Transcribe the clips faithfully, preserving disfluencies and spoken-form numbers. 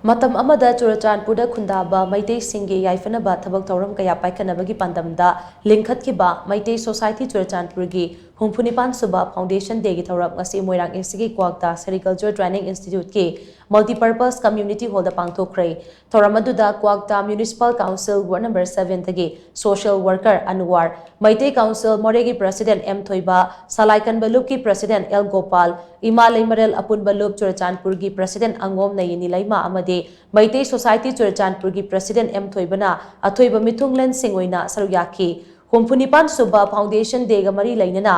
ꯃꯇꯝ ꯑꯃꯗ ꯆꯨꯔꯆꯥꯟꯄꯨꯔꯗ ꯈꯨꯟꯗꯥꯕ ꯃꯩꯇꯩꯁꯤꯡꯒꯤ ꯌꯥꯏꯐꯅꯕ ꯊꯕꯛ ꯊꯧꯔꯝ ꯀꯌꯥ ꯄꯥꯏꯈꯠꯅꯕꯒꯤ ꯄꯥꯟꯗꯝꯗ ꯂꯤꯡꯈꯠꯈꯤꯕ ꯃꯩꯇꯩ ꯁꯣꯁꯥꯏꯇꯤ ꯆꯨꯔꯆꯥꯟꯄꯨꯔꯒꯤ ꯍꯨꯝꯐꯨ ꯅꯤꯄꯥꯟ ꯁꯨꯕ ꯐꯥꯎꯟꯗꯦꯁꯟ ꯗꯦꯒꯤ ꯊꯧꯔꯝ ꯉꯁꯤ ꯃꯣꯏꯔꯥꯡ ꯑꯦꯁꯤꯒꯤ ꯀ꯭ꯋꯥꯛꯇ ꯁꯦꯔꯤꯀꯜꯆꯔ ꯇ꯭ꯔꯦꯅꯤꯡ ꯏꯟꯁꯇꯤꯇ꯭ꯌꯨꯠꯀꯤ ꯃꯜꯇꯤꯄꯔꯄꯁ ꯀꯝꯌꯨꯅꯤꯇꯤ ꯍꯣꯜꯗ ꯄꯥꯡꯊꯣꯛꯈ꯭ꯔꯦ꯫ ꯊꯧꯔꯝ ꯑꯗꯨꯗ Kwakta municipal council ward number ꯁꯚꯦꯟꯗꯒꯤ social worker Anwar, Meitei council ꯃꯣꯔꯦꯒꯤ ꯄ꯭ꯔꯁꯤꯗꯦꯟ ꯑꯦꯝ ꯊꯣꯏꯕ, ꯁꯂꯥꯏꯀꯟꯕ ꯂꯨꯞꯀꯤ ꯄ꯭ꯔꯁꯤꯗꯦꯟ ꯑꯦꯜ ꯒꯣꯄꯥꯜ, ꯏꯃꯥ ꯂꯩꯃꯔꯦꯜ ꯑꯄꯨꯟꯕ ꯂꯨꯞ ꯆꯨꯔꯆꯥꯟꯄꯨꯔꯒꯤ ꯄ꯭ꯔꯁꯤꯗꯦꯟ ꯑꯉꯣꯝ ꯅꯌꯤꯅꯤ ꯂꯩꯃ ꯑꯃꯗꯤ ꯃꯩꯇꯩ ꯁꯣꯁꯥꯏꯇꯤ ꯆꯨꯔꯆꯥꯟꯄꯨꯔꯒꯤ ꯄ꯭ꯔꯁꯤꯗꯦꯟ ꯑꯦꯝ ꯊꯣꯏꯕꯅ ꯑꯊꯣꯏꯕ ꯃꯤꯊꯨꯡꯂꯦꯟꯁꯤꯡ ꯑꯣꯏꯅ ꯁꯔꯨꯛ ꯌꯥꯈꯤ꯫ ꯍꯨꯝꯐꯨ ꯅꯤꯄꯥꯟ ꯁꯨꯕ ꯐꯥꯎꯟꯗꯦꯁꯟ ꯗꯦꯒ ꯃꯔꯤ ꯂꯩꯅꯅ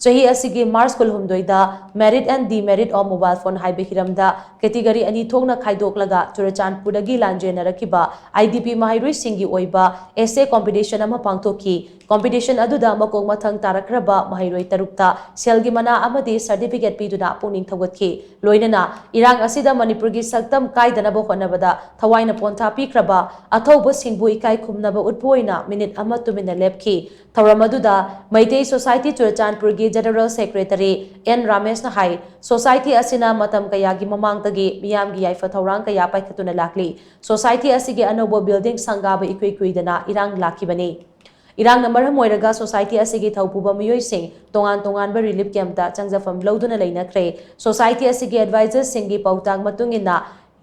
ꯆꯍꯤ ꯑꯁꯤꯒꯤ March ꯀꯨꯟꯍꯨꯝꯗꯣꯏꯗ Merit and Demerit of Mobile Phone ꯍꯥꯏꯕ ꯍꯤꯔꯝꯗ ꯀꯦꯇꯤꯒꯣꯔꯤ ꯑꯅꯤ ꯊꯣꯛꯅ ꯈꯥꯏꯗꯣꯛꯂꯒ ꯆꯨꯔꯆꯥꯟꯄꯨꯔꯗꯒꯤ ꯂꯥꯟꯖꯦꯟꯅꯔꯛꯈꯤꯕ ꯑꯥꯏ ꯗꯤ ꯄꯤ ꯃꯍꯩꯔꯣꯏꯁꯤꯡꯒꯤ ꯑꯣꯏꯕ ꯑꯦꯁꯦ ꯀꯣꯝꯄꯤꯇꯤꯁꯟ ꯑꯃ ꯄꯥꯡꯊꯣꯛꯈꯤ꯫ ꯀꯣꯝꯄꯤꯇꯤꯁꯟ ꯑꯗꯨꯗ ꯃꯀꯣꯛ ꯃꯊꯪ ꯇꯥꯔꯛꯈ꯭ꯔꯕ ꯃꯍꯩꯔꯣꯏ ꯇꯔꯨꯛꯇ ꯁꯦꯜꯒꯤ ꯃꯅꯥ ꯑꯃꯗꯤ ꯁꯔꯇꯤꯐꯤꯀꯦꯠ ꯄꯤꯗꯨꯅ ꯄꯨꯛꯅꯤꯡ ꯊꯧꯒꯠꯈꯤ꯫ ꯂꯣꯏꯅꯅ ꯏꯔꯥꯡ ꯑꯁꯤꯗ ꯃꯅꯤꯄꯨꯔꯒꯤ ꯁꯛꯇꯝ ꯀꯥꯏꯗꯅꯕ ꯍꯣꯠꯅꯕꯗ ꯊꯋꯥꯏꯅ ꯄꯣꯟꯊꯥ ꯄꯤꯈ꯭ꯔꯕ ꯑꯊꯧꯕꯁꯤꯡꯕꯨ ꯏꯀꯥꯏ ꯈꯨꯝꯅꯕ ꯎꯠꯄ ꯑꯣꯏꯅ ꯃꯤꯅꯤꯠ ꯑꯃ ꯇꯨꯃꯤꯟꯅ ꯂꯦꯞꯈꯤ꯫ ꯊꯧꯔꯝ ꯑꯗꯨꯗ ꯃꯩꯇꯩ ꯁꯣꯁꯥꯏꯇꯤ ꯆꯨꯔꯆꯥꯟꯄꯨꯔꯒꯤ ꯖꯦꯅꯔꯦꯜ ꯁꯦꯀ꯭ꯔꯦꯇꯔꯤ ꯑꯦꯟ ꯔꯥꯃꯦꯁꯅ ꯍꯥꯏ, ꯁꯣꯁꯥꯏꯇꯤ ꯑꯁꯤꯅ ꯃꯇꯝ ꯀꯌꯥꯒꯤ ꯃꯃꯥꯡꯗꯒꯤ ꯃꯤꯌꯥꯝꯒꯤ ꯌꯥꯏꯐ ꯊꯧꯔꯥꯡ ꯀꯌꯥ ꯄꯥꯏꯈꯠꯇꯨꯅ ꯂꯥꯛꯂꯤ꯫ ꯁꯣꯁꯥꯏꯇꯤ ꯑꯁꯤꯒꯤ ꯑꯅꯧꯕ ꯕꯤꯜꯗꯤꯡ ꯁꯪꯒꯥꯕ ꯏꯀꯨꯏ ꯀꯨꯏꯗꯅ ꯏꯔꯥꯡ ꯂꯥꯛꯈꯤꯕꯅꯤ꯫ ꯏꯔꯥꯡꯅ ꯃꯔꯝ ꯑꯣꯏꯔꯒ ꯁꯣꯁꯥꯏꯇꯤ ꯑꯁꯤꯒꯤ ꯊꯧꯄꯨꯕ ꯃꯤꯑꯣꯏꯁꯤꯡ ꯇꯣꯉꯥꯟ ꯇꯣꯉꯥꯟꯕ ꯔꯤꯂꯤꯐ ꯀꯦꯝꯞꯇ ꯆꯪꯖꯐꯝ ꯂꯧꯗꯨꯅ ꯂꯩꯅꯈ꯭ꯔꯦ꯫ ꯁꯣꯁꯥꯏꯇꯤ ꯑꯁꯤꯒꯤ ꯑꯦꯗꯚꯥꯏꯖꯔꯁꯤꯡꯒꯤ ꯄꯥꯎꯇꯥꯛ ꯃꯇꯨꯡ ꯏꯟꯅ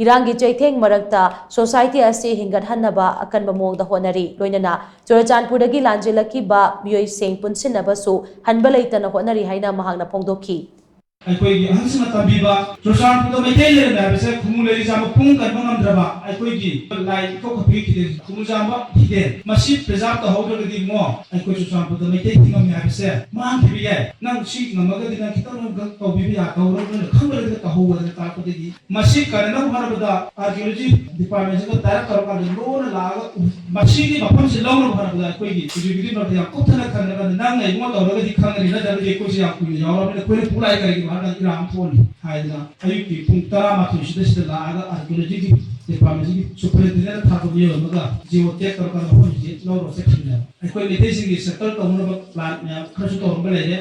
ꯏꯔꯥꯡꯒꯤ ꯆꯩꯊꯦꯡ ꯃꯔꯛꯇ ꯁꯣꯁꯥꯏꯇꯤ ꯑꯁꯤ ꯍꯤꯡꯒꯠꯍꯟꯅꯕ ꯑꯀꯟꯕ ꯃꯑꯣꯡꯗ ꯍꯣꯠꯅꯔꯤ꯫ ꯂꯣꯏꯅꯅ ꯆꯨꯔꯆꯥꯟꯄꯨꯔꯗꯒꯤ ꯂꯥꯟꯖꯦꯜꯂꯛꯈꯤꯕ ꯃꯤꯑꯣꯏꯁꯤꯡ ꯄꯨꯟꯁꯤꯟꯅꯕꯁꯨ ꯍꯟꯕ ꯂꯩꯇꯅ ꯍꯣꯠꯅꯔꯤ ꯍꯥꯏꯅ ꯃꯍꯥꯛꯅ ꯐꯣꯡꯗꯣꯛꯈꯤ꯫ ꯑꯩꯈꯣꯏꯒꯤ ꯑꯍꯜꯁꯤꯡꯅ ꯇꯝꯕꯤꯕ ꯆꯨꯔꯆꯥꯟꯄꯨꯔꯗ ꯃꯩꯇꯩ ꯂꯩꯔꯝꯃꯦ ꯍꯥꯏꯕꯁꯦ ꯈꯨꯅꯨ ꯂꯩꯔꯤꯖꯥꯝꯕ ꯄꯨꯡ ꯀꯟꯕ ꯉꯝꯗ꯭ꯔꯕ ꯑꯩꯈꯣꯏꯒꯤ ꯂꯥꯏ ꯏꯀꯧ ꯈꯠꯄꯒꯤ ꯈꯤꯗꯦꯟ, ꯈꯨꯅꯨꯖꯥꯝꯕ ꯈꯤꯗꯦꯟ, ꯃꯁꯤ ꯄ꯭ꯔꯤꯖꯥꯕ ꯇꯧꯍꯧꯗ꯭ꯔꯒꯗꯤ ꯏꯕꯨꯡꯉꯣ ꯑꯩꯈꯣꯏ ꯆꯨꯔꯆꯥꯟꯄꯨꯔꯗ ꯃꯩꯇꯩ ꯊꯤꯡꯉꯝꯃꯦ ꯍꯥꯏꯕꯁꯦ ꯃꯥꯡꯈꯤꯕ ꯌꯥꯏ꯫ ꯅꯪ ꯁꯤ ꯉꯝꯃꯒꯗꯤ ꯅꯪ ꯈꯤꯇꯪ ꯅꯪ ꯇꯧꯕꯤꯕ ꯌꯥ, ꯇꯧꯔꯣ, ꯅꯣꯏꯅ ꯈꯪꯕꯗ ꯇꯧꯍꯧꯕꯗꯅ ꯇꯥꯛꯄꯗꯒꯤ ꯃꯁꯤ ꯀꯟꯅꯅꯕ ꯍꯣꯠꯅꯕꯗ ꯑꯥꯔꯀꯤꯑꯣꯂꯣꯖꯤ ꯗꯤꯄꯥꯔꯠꯃꯦꯟꯁꯤꯒ ꯇꯥꯏꯔꯞ ꯇꯧꯔꯀꯥꯟꯗ ꯂꯣꯏꯅ ꯂꯥꯛꯑꯒ ꯎ-, ꯃꯁꯤꯒꯤ ꯃꯐꯝꯁꯤ ꯂꯧꯅꯕ ꯍꯣꯠꯅꯕꯗ ꯑꯩꯈꯣꯏꯒꯤ ꯑꯦꯛꯖꯤꯀ꯭ꯌꯨꯇꯤꯚ ꯃꯔꯛꯇ ꯌꯥꯝ ꯀꯨꯞꯊꯅ ꯈꯪꯅꯕ ꯅꯪꯅ ꯑꯩꯉꯣꯟꯗ ꯇꯧꯔꯒꯗꯤ ꯈꯪꯒꯅꯤ, ꯅꯠꯇ꯭ꯔꯒꯗꯤ ꯑꯩꯈꯣꯏꯁꯦ ꯌꯥꯝ ꯀꯨꯏꯅ ꯌꯥꯎꯔꯕꯅꯤꯅ ꯑꯩꯈꯣꯏꯅ ꯄꯨꯂꯥꯏ ꯀꯔꯤꯒꯤꯅꯣ ꯍꯥꯏꯔꯀꯥꯟꯗ ꯏꯔꯥꯡ ꯑꯃ ꯊꯣꯛꯑꯅꯤ ꯍꯥꯏꯗꯅ ꯑꯌꯨꯛꯀꯤ ꯄꯨꯡ ꯇꯔꯥꯃꯥꯊꯣꯏꯁꯤꯗ ꯁꯤꯗ ꯂꯥꯛꯑꯒ ꯑꯥꯔꯀꯤꯑꯣꯂꯣꯖꯤꯒꯤ ꯗꯤꯄꯥꯔꯠꯃꯦꯟꯁꯤꯒꯤ ꯁꯨꯄꯔꯤꯟꯇꯦꯟꯗꯦꯟꯠ ꯊꯥꯕ ꯃꯤꯑꯣꯏ ꯑꯃꯒ ꯖꯤꯑꯣ ꯇꯦꯛ ꯇꯧꯔꯀꯥꯟꯗ ꯃꯐꯝꯁꯤ ꯂꯧꯔꯒ ꯆꯠꯈꯤꯕꯅꯦꯕ꯫ ꯑꯩꯈꯣꯏ ꯃꯩꯇꯩꯁꯤꯡꯒꯤ ꯁꯦꯇꯜ ꯇꯧꯅꯕ ꯄ꯭ꯂꯥꯟ ꯃꯌꯥꯝ ꯈꯔꯁꯨ ꯇꯧꯔꯝꯕ ꯂꯩꯔꯦ꯫